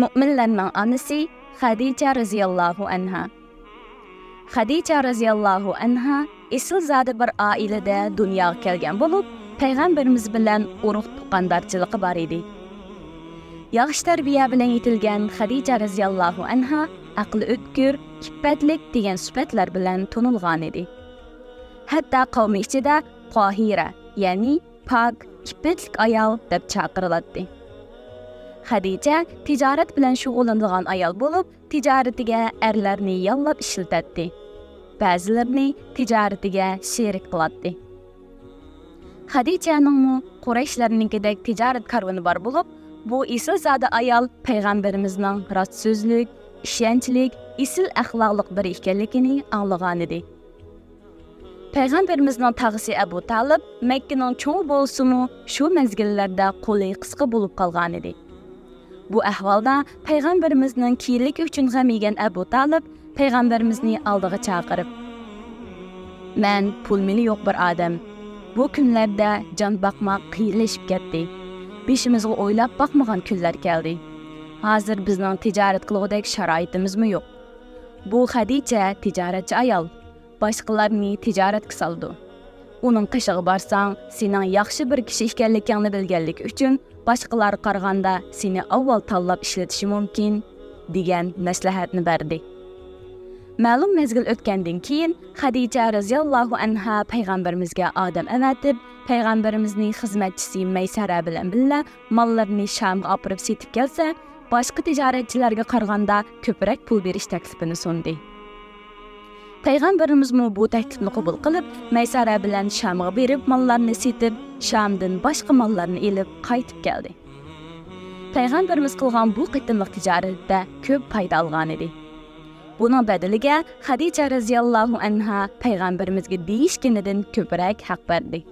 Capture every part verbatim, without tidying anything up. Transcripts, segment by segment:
مۆمىنلەرنىڭ ئانىسى خەدىچە رەزىياللاھۇ ئەنھا. خەدىچە رەزىياللاھۇ ئەنھا ئېسىلزادە بىر ئائىلىدە دۇنياغا كەلگەن بولۇپ، پەيغەمبىرىمىز بىلەن ئۇرۇق تۇغقاندارچىلىقى بار ئىدى. ياخشى تەربىيە بىلەن يېتىلگەن خەدىچە رەزىياللاھۇ ئەنھا ئەقلى ئۆتكۈر، ئىپپەتلىك دېگەن سۈپەتلەر بىلەن تونۇلغانىدى. ھەتتا قەۋمى ئىچىدە تاھىرە، يەنى پاك، ئىپپەتلىك ئايال دەپ چاقىرىلاتتى. خەدىچە تىجارەت بىلەن شۇغۇللىنىدىغان ئايال بولۇپ، تىجارىتىگە ئەرلەرنى ياللاپ ئىشلىتەتتى. بەزىلىرىنى تىجارىتىگە شېرىك قىلاتتى. خەدىچەنىڭمۇ قۇرەيشلەرنىڭكىدەك تىجارەت كارۋىنى بار بولۇپ، بۇ ئېسىلزادە ئايال پەيغەمبىرىمىزنىڭ راست سۆزلۈك، ئىشەنچلىك، ئېسىل ئەخلاقلىق بىرى ئىكەنلىكىنى ئاڭلىغانىدى. پەيغەمبىرىمىزنىڭ تاغىسى ئەبۇ تالىپ مەككىنىڭ چوڭى بولسىمۇ، شۇ مەزگىللەردە قولى قىسقا بولۇپ قالغانىدى. بۇ ئەھۋالدا پەيغەمبىرىمىزنىڭ كېيىنلىكى ئۈچۈن غەم يېگەن ئەبۇ تالىپ پەيغەمبىرىمىزنى ئالدىغا چاقىرىپ، مەن پۇل مېلى يوق بىر ئادەم. بۇ كۈنلەردە جان باقماق قىيىنلىشىپ كەتتى. بېشىمىزغا ئويلاپ باقمىغان كۈنلەر كەلدى. ھازىر بىزنىڭ تىجارەت قىلغۇدەك شارائىتىمىزمۇ يوق. بۇ خەدىچە تىجارەتچى ئايال. باشقىلارنى تىجارەتكە سالىدۇ. ئۇنىڭ قېشىغا بارساڭ، سېنىڭ ياخشى بىر كىشى ئىكەنلىكىڭنى بىلگەنلىكى ئۈچۈن، باشقىلارغا قارىغاندا سېنى ئاۋۋال تاللاپ ئىشلىتىشى مۇمكىن، دېگەن مەسلىھەتنى بەردى. مەلۇم مەزگىل ئۆتكەندىن كېيىن، خەدىچە رەزىياللاھۇ ئەنھا پەيغەمبىرىمىزگە ئادەم ئەۋەتىپ، پەيغەمبىرىمىزنى خىزمەتچىسى مەيسەرە بىلەن بىللە ماللىرىنى شامغا ئاپىرىپ سېتىپ كەلسە، باشقا تىجارەتچىلەرگە قارىغاندا كۆپرەك پۇل بېرىش تەكلىپىنى سۇندى. پەيغەمبىرىمىزمۇ بۇ تەكلىپنى قوبۇل قىلىپ، مەيسەرە بىلەن شامغا بېرىپ، ماللارنى سېتىپ، شامدىن باشقا ماللارنى ئېلىپ قايتىپ كەلدى. پەيغەمبىرىمىز قىلغان بۇ قېتىملىق تىجارەتتە كۆپ پايدا ئالغانىدى. بۇنىڭ بەدىلىگە خەدىچە رەزىياللاھۇ ئەنھا پەيغەمبىرىمىزگە دېيىشكىنىدىن كۆپرەك ھەق بەردى.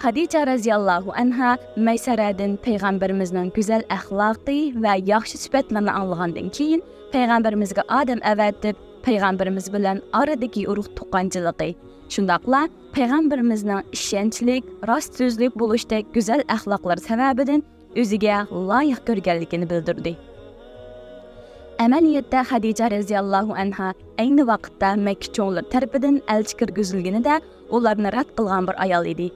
خەدىچە رەزىياللاھۇ ئەنھا مەيسەرەدىن پەيغەمبىرىمىزنىڭ گۈزەل ئەخلاقى ۋە ياخشى سۈپەتلىرىنى ئاڭلىغاندىن كېيىن، پەيغەمبىرىمىزگە ئادەم ئەۋەتىپ، پەيغەمبىرىمىز بىلەن ئارىدىكى ئۇرۇق تۇغقانچىلىقى، شۇنداقلا پەيغەمبىرىمىزنىڭ ئىشەنچلىك، راست سۆزلۈك بولۇشتەك گۈزەل ئەخلاقلىرى سەۋەبىدىن ئۆزىگە لايىق كۆرگەنلىكىنى بىلدۈردى. ئەمەلىيەتتە خەدىچە رەزىياللاھۇ ئەنھا ئەينى ۋاقىتتا مەككە چوڭلىرى تەرىپىدىن ئەلچى كىرگۈزۈلگىنىدە ئۇلارنى رەت قىلغان بىر ئايال ئىدى.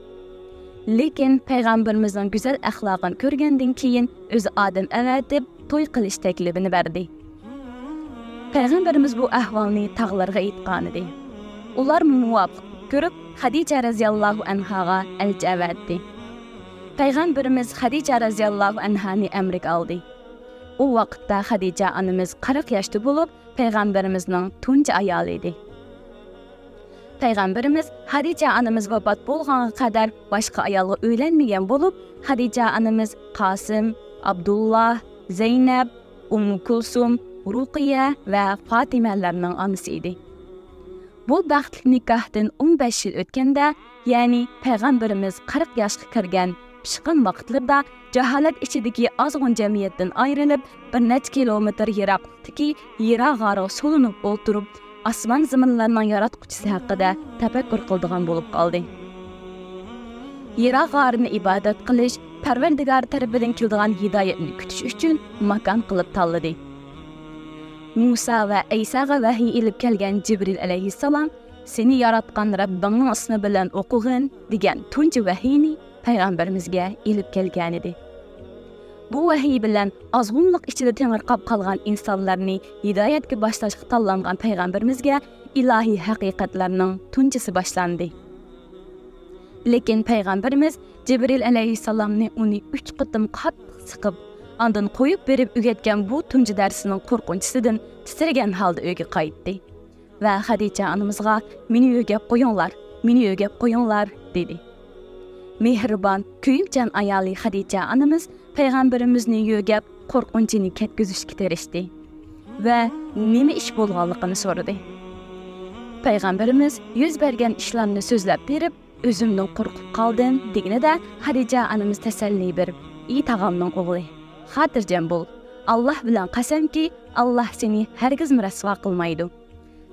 لېكىن پەيغەمبىرىمىزنىڭ گۈزەل ئەخلاقىنى كۆرگەندىن كېيىن ئۆزى ئادەم ئەۋەتىپ توي قىلىش تەكلىپىنى بەردى. پەيغەمبىرىمىز بۇ ئەھۋالنى تاغلارغا ئېيتقانىدى. ئۇلارمۇ مۇۋاپىق كۆرۈپ، خەدىچە رەزىياللاھۇ ئەنھاغا ئەلچى ئەۋەتتى. پەيغەمبىرىمىز خەدىچە رەزىياللاھۇ ئەنھانى ئەمرىگە ئالدى. ئۇ ۋاقىتتا خەدىچە ئانىمىز قىرىق ياشتا بولۇپ، پەيغەمبىرىمىزنىڭ تۇنجى ئايالى ئىدى. پەيغەمبىرىمىز خەدىچە ئانىمىز ۋاپات بولغانغا قەدەر باشقا ئايالغا ئۆيلەنمىگەن بولۇپ، خەدىچە ئانىمىز قاسىم، ئابدۇللا، زەينەپ، ئۇممۇ كۇلسۇم، رۇقىيە ۋە فاتىمەلەرنىڭ ئانىسى ئىدى. بۇ بەختلىك نىكاھتىن ئون بەش يىل ئۆتكەندە، يەنى پەيغەمبىرىمىز قىرىق ياشقا كىرگەن پىشقان ۋاقىتلىرىدا جاھالەت ئىچىدىكى ئازغۇن جەمئىيەتتىن ئايرىلىپ، بىر نەچچە كىلومېتىر يىراقلىقتىكى ھىرا غارىغا سولىنىپ ئولتۇرۇپ، ئاسمان زېمىنلارنىڭ ياراتقۇچىسى ھەققىدە تەپەككۇر قىلىدىغان بولۇپ قالدى. ھىرا غارىنى ئىبادەت قىلىش، پەرۋەردىگار تەرىپىدىن كېلىدىغان ھىدايەتنى كۈتۈش ئۈچۈن ماكان قىلىپ تاللىدى. مۇسا ۋە ئەيساغا ۋەھىي ئېلىپ كەلگەن جىبرىل ئەلەيھىسسالام، «سېنى ياراتقان رەببىڭنىڭ ئىسمى بىلەن ئوقۇغىن» دېگەن تۇنجى ۋەھىينى پەيغەمبىرىمىزگە ئېلىپ كەلگەنىدى. بۇ ۋەھىي بىلەن ئازغۇنلۇق ئىچىدە تېڭىرقاپ قالغان ئىنسانلارنى ھىدايەتكە باشلاشقا تاللانغان پەيغەمبىرىمىزگە ئىلاھىي ھەقىقەتلەرنىڭ تۇنجىسى باشلاندى. لېكىن پەيغەمبىرىمىز جىبرىل ئەلەيھىسسالامنى ئۇنى ئۈچ قېتىم قاتتىق سىقىپ، ئاندىن قويۇپ بېرىپ ئۆگەتكەن بۇ تۇنجى دەرسىنىڭ قورقۇنچىسىدىن تىترىگەن ھالدا ئۆيگە قايتتى ۋە خەدىچە ئانىمىزغا، «مېنى يۆگەپ قويۇڭلار، مېنى يۆگەپ قويۇڭلار» دېدى. مېھرىبان، كۆيۈمچان ئايالى خەدىچە ئانىمىز پەيغەمبىرىمىزنى يۆگەپ، قورقۇنچىنى كەتكۈزۈشكە تىرىشتى ۋە نېمە ئىش بولغانلىقىنى سورىدى. پەيغەمبىرىمىز يۈز بەرگەن ئىشلارنى سۆزلەپ بېرىپ، «ئۆزۈمدىن قورقۇپ قالدىم» دېگىنىدە، خەدىچە ئانىمىز تەسەللى بېرىپ، «ئى تاغامنىڭ ئوغلى، خاتىرجەم بول. ئاللاھ بىلەن قەسەمكى، ئاللاھ سېنى ھەرگىزمۇ رەسۋا قىلمايدۇ.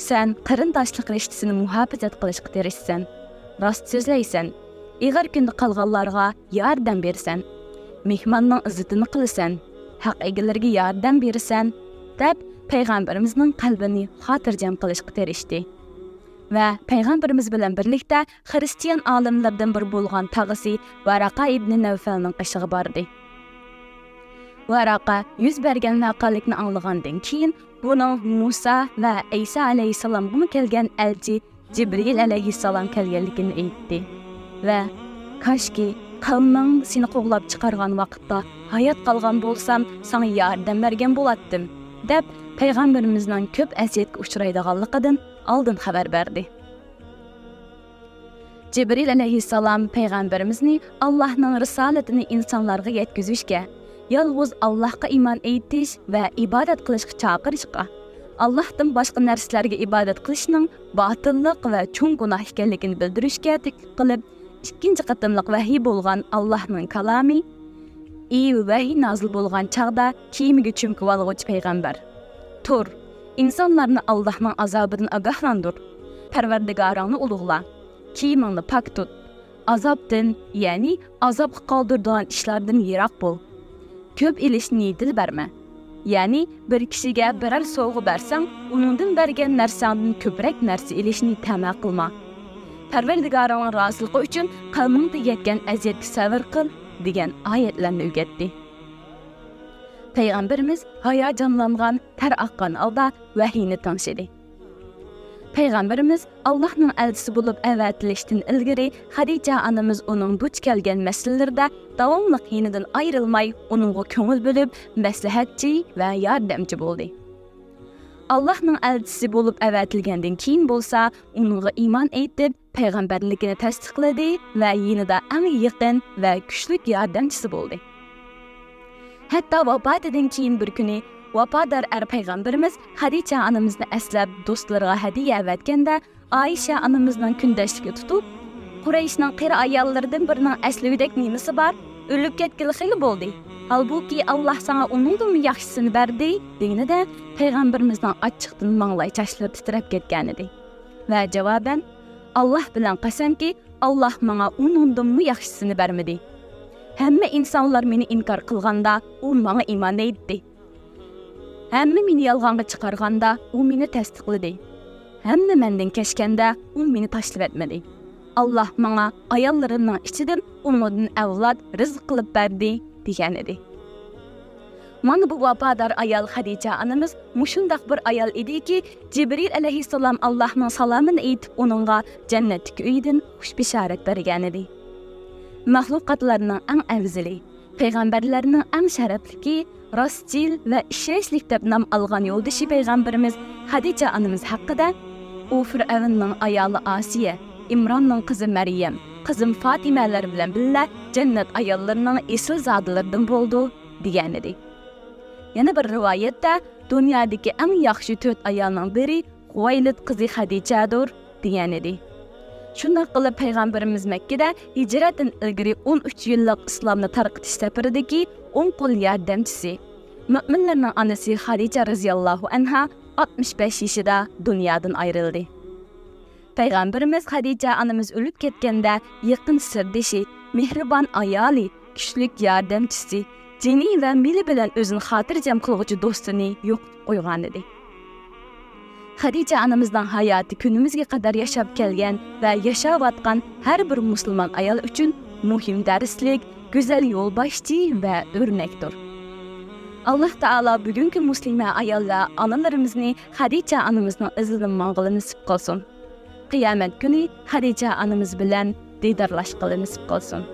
سەن قېرىنداشلىق رىشتىسىنى مۇھاپىزەت قىلىشقا تىرىشىسەن، راست سۆزلەيسەن، ئېغىر كۈندە قالغانلارغا ياردەم بېرىسەن، مېھماننىڭ ئىززىتىنى قىلىسەن، ھەق ئىگىلىرىگە ياردەم بېرىسەن، دەپ پەيغەمبىرىمىزنىڭ قەلبىنى خاتىرجەم قىلىشقا تىرىشتى. ۋە پەيغەمبىرىمىز بىلەن بىرلىكتە خىرىستىيان ئالىملىرىدىن بىرى بولغان تاغىسى ۋەرەقە ئىبنى نەۋفەلنىڭ قېشىغا باردى. ۋەرەقە يۈز بەرگەن ۋەقەلىكنى ئاڭلىغاندىن كېيىن، بۇنىڭ مۇسا ۋە ئەيسا ئەلەيھىسسالامغىمۇ كەلگەن ئەلچى جىبرىئىل ئەلەيھىسسالام كەلگەنلىكىنى ئېيتتى ۋە، كاشكى، قەۋمىڭ سېنى قوغلاپ چىقارغان ۋاقىتتا ھايات قالغان بولسام، ساڭا ياردەم بەرگەن بولاتتىم، دەپ، پەيغەمبىرىمىزنىڭ كۆپ ئەزىيەتكە ئۇچرايدىغانلىقىدىن ئالدىن خەۋەر بەردى. جىبرىئىل ئەلەيھىسسالام پەيغەمبىرىمىزنى ئاللاھنىڭ رىسالىتىنى ئىنسانلارغا يەتكۈزۈشكە، يالغۇز ئاللاھقا ئىمان ئېيتىش ۋە ئىبادەت قىلىشقا چاقىرىشقا، ئاللاھتىن باشقا نەرسىلەرگە ئىبادەت قىلىشنىڭ باتىللىق ۋە چوڭ گۇناھ ئىكەنلىكىنى بىلدۈرۈشكە تەكلىپ قىلىپ، ئىككىنچى قېتىملىق ۋەھىي بولغان ئاللاھنىڭ كالامى، ئى ۋەھىي نازىل بولغان چاغدا كىيىمىگە چۆمكىۋالغۇچى پەيغەمبەر، تۇر، ئىنسانلارنى ئاللاھنىڭ ئازابىدىن ئاگاھلاندۇر، پەرۋەردىگارىڭنى ئۇلۇغلا، كىيىمىڭنى پاك تۇت، ئازابتىن، يەنى ئازابقا قالدۇرىدىغان ئىشلاردىن يىراق بول. كۆپ ئېلىشنى دىل بەرمە. يەنى بىر كىشىگە بىرەر سوۋغا بەرسەڭ، ئۇنىڭدىن بەرگەن نەرسەڭدىن كۆپرەك نەرسە ئېلىشنى تەمە قىلما. پەرۋەردىگارىڭنىڭ رازىلىقى ئۈچۈن قەۋمىڭدە يەتكەن ئەزىيەتكە سەۋر قىل، دېگەن ئايەتلەرنى ئۆگەتتى. پەيغەمبىرىمىز ھاياجانلانغان، تەر ئاققان ھالدا ۋەھىينى تىڭشىدى. پەيغەمبىرىمىز ئاللاھنىڭ ئەلچىسى بولۇپ ئەۋەتىلىشتىن ئىلگىرى خەدىچە ئانىمىز ئۇنىڭ دۇچ كەلگەن مەسىلىلىرىدە داۋاملىق يېنىدىن ئايرىلماي، ئۇنىڭغا كۆڭۈل بۆلۈپ، مەسلىھەتچى ۋە ياردەمچى بولدى. ئاللاھنىڭ ئەلچىسى بولۇپ ئەۋەتىلگەندىن كېيىن بولسا، ئۇنىڭغا ئىمان ئېيتىپ، پەيغەمبەرلىكىنى تەستىقلىدى ۋە يېنىدا ئەڭ يېقىن ۋە كۈچلۈك ياردەمچىسى بولدى. ھەتتا ۋاپاتىدىن كېيىن بىر كۈنى ۋاپادار ئەر پەيغەمبىرىمىز خەدىچە ئانىمىزنى ئەسلەپ، دوستلىرىغا ھەدىيە ئەۋەتكەندە، ئائىشە ئانىمىزنىڭ كۈندەشلىكى تۇتۇپ، قۇرەيشنىڭ قېرى ئاياللىرىدىن بىرىنىڭ ئەسلىۋىدەك نېمىسى بار؟ ئۆلۈپ كەتكىلى خېلى بولدى. ھالبۇكى، ئاللاھ ساڭا ئۇنىڭدىنمۇ ياخشىسىنى بەردى، دېگىنىدە، پەيغەمبىرىمىزنىڭ ئاچچىقتىن ماڭلاي چاچلىرى تىترەپ كەتكەنىدى. ۋە جاۋابەن، ئاللاھ بىلەن قەسەمكى، ئاللاھ ماڭا ئۇنىڭدىنمۇ ياخشىسىنى بەرمىدى. ھەممە ئىنسانلار مېنى ئىنكار قىلغاندا، ئۇ ماڭا ئىمان ئېيتتى. ھەممە مېنى يالغانغا چىقارغاندا، ئۇ مېنى تەستىقلىدى. ھەممە مەندىن كەچكەندە، ئۇ مېنى تاشلىۋەتمىدى. ئاللاھ ماڭا ئاياللىرىمنىڭ ئىچىدىن ئۇنىڭدىن ئەۋلاد رىزىق قىلىپ بەردى، دېگەنىدى. مانا بۇ ۋاپادار ئايال خەدىچە ئانىمىز مۇشۇنداق بىر ئايال ئىدىكى، جىبرىل ئەلەيھىسسالام ئاللاھنىڭ سالامىنى ئېيتىپ، ئۇنىڭغا جەننەتتىكى ئۆيىدىن خۇش بېشارەت بەرگەنىدى. مەخلۇقاتلارنىڭ ئەڭ ئەۋزىلى، پەيغەمبەرلەرنىڭ ئەڭ شەرەپلىكى، راستچىل ۋە ئىشەنچلىك دەپ نام ئالغان يولدىشى پەيغەمبىرىمىز خەدىچە ئانىمىز ھەققىدە، ئۇ فىرئەۋننىڭ ئايالى ئاسىيە، ئىمراننىڭ قىزى مەريەم، قىزىم فاتىمەلەر بىلەن بىللە جەننەت ئاياللىرىنىڭ ئېسىل زادىلىرىدىن بولىدۇ، دېگەنىدى. يەنە بىر رىۋايەتتە، دۇنيادىكى ئەڭ ياخشى تۆت ئايالنىڭ بىرى خۇۋەيلىد قىزى خەدىچەدۇر، دېگەنىدى. شۇنداق قىلىپ، پەيغەمبىرىمىز مەككىدە ھىجرەتتىن ئىلگىرى ئون ئۈچ يىللىق ئىسلامنى تارقىتىش سەپىرىدىكى ئوڭ قول ياردەمچىسى، مۆمىنلەرنىڭ ئانىسى خەدىچە رەزىياللاھۇ ئەنھا ئاتمىش بەش يېشىدا دۇنيادىن ئايرىلدى. پەيغەمبىرىمىز خەدىچە ئانىمىز ئۆلۈپ كەتكەندە، يېقىن سىردىشى، مېھرىبان ئايالى، كۈچلۈك ياردەمچىسى، جېنى ۋە مېلى بىلەن ئۆزىنى خاتىرجەم قىلغۇچى دوستىنى يوقىتىپ قويغانىدى. خەدىچە ئانىمىزنىڭ ھاياتى كۈنىمىزگە قەدەر ياشاپ كەلگەن ۋە ياشاۋاتقان ھەر بىر مۇسۇلمان ئايال ئۈچۈن مۇھىم دەرسلىك، گۈزەل يولباشچى ۋە ئۆرنەكتۇر. ئاللاھ تائالا بۈگۈنكى مۇسلىمە ئايال ۋە ئانىلىرىمىزنى خەدىچە ئانىمىزنىڭ ئىزىدىن ماڭغىلى نېسىپ قىلسۇن. قىيامەت كۈنى خەدىچە ئانىمىز بىلەن دىدارلاشقىلى نېسىپ قىلسۇن.